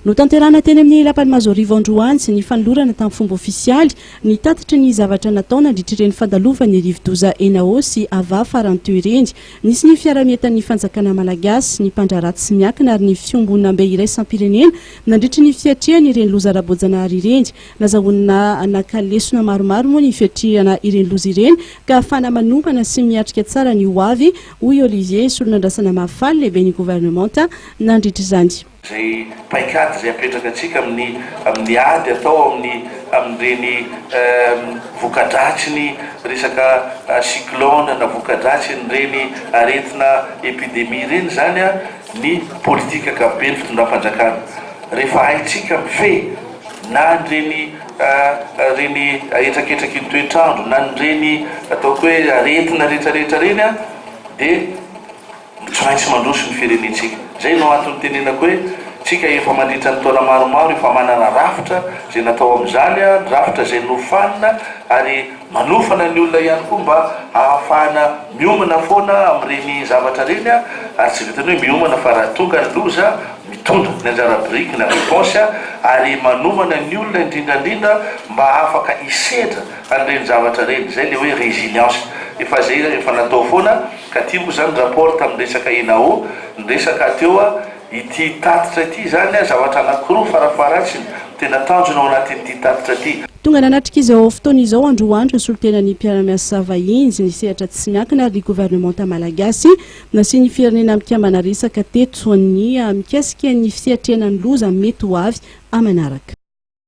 Notanterahina teny amin'ny Lapan'i Mahazoarivo androany ny fanolorana tamin'ny fomba ofisialy ny tatitry ny zavatra natao nandritra ireny fandalovan'ny rivodoza Enao sy Ava farany teo ireny. Nisy ny fiaraha-mientan'ny fanjakana malagasy, ny mpandraharaha tsy miankina ary ny fiombonambe iraisam-pirenena nandritry ny fiatrehana ireny loza ara-boajanahary ireny. Nazahoana naka lesona maromaro moa ny fiatrehana ireny loza ireny ka ahafahana manomana sy miatrika tsara ny ho avy, hoy Olivier Solonandrasana Mahafaly, lehiben'ny governemanta nandritra izany. Izay paikady izay apetraka antsika amin'ny amin'ny ady atao amin'ny amin'ireny voka-dratry ny resaka cyclone na voka-dratsin'ireny aretina epidemie ireny izany ny politika ankapoben'ny fitondram-panjakana. Rehefa haintsika mifehy na an'ireny ireny hetraketraky ny toetr'andro na an'ireny ataoko hoe aretina rehetrarehetra ireny dia Tsy maintsy mandroso ny firenentsika. Izay no antony itenenako hoe tsika efa mandritra ny taona maromaro efa manana rafitra izay natao amin'izany, rafitra izay nofanina ary manofana ny olona ihany koa mba hahafahana miomana foana amin'ireny zavatra ireny ary tsy vitan'ny hoe miomana fa raha tonga ny loza mitondra ny anjara biriky na réponse ary manomana ny olona indrindra indrindra mba afaka hisedra an'ireny zavatra ireny. Izay ilay hoe résilience. Efa izay efa natao foana. Ka ty moa zany rapport tamin'ny resaka Enao ny resaka teo a, ity tatitra ity zany a zavatra anakiroa farafaharatsiny tena tanjona ao anatin'ity tatitra ity. Tonga nanatrika izao fotoana izao androandro ny solontenan'ny mpiara-miasa vahiny, ny sehatra tsy miankina ary ny governemanta malagasy. Nasian'ny Firenena Mikambana resaka teto ny mikasika ny fiatrehana ny loza mety ho avy amanaraka.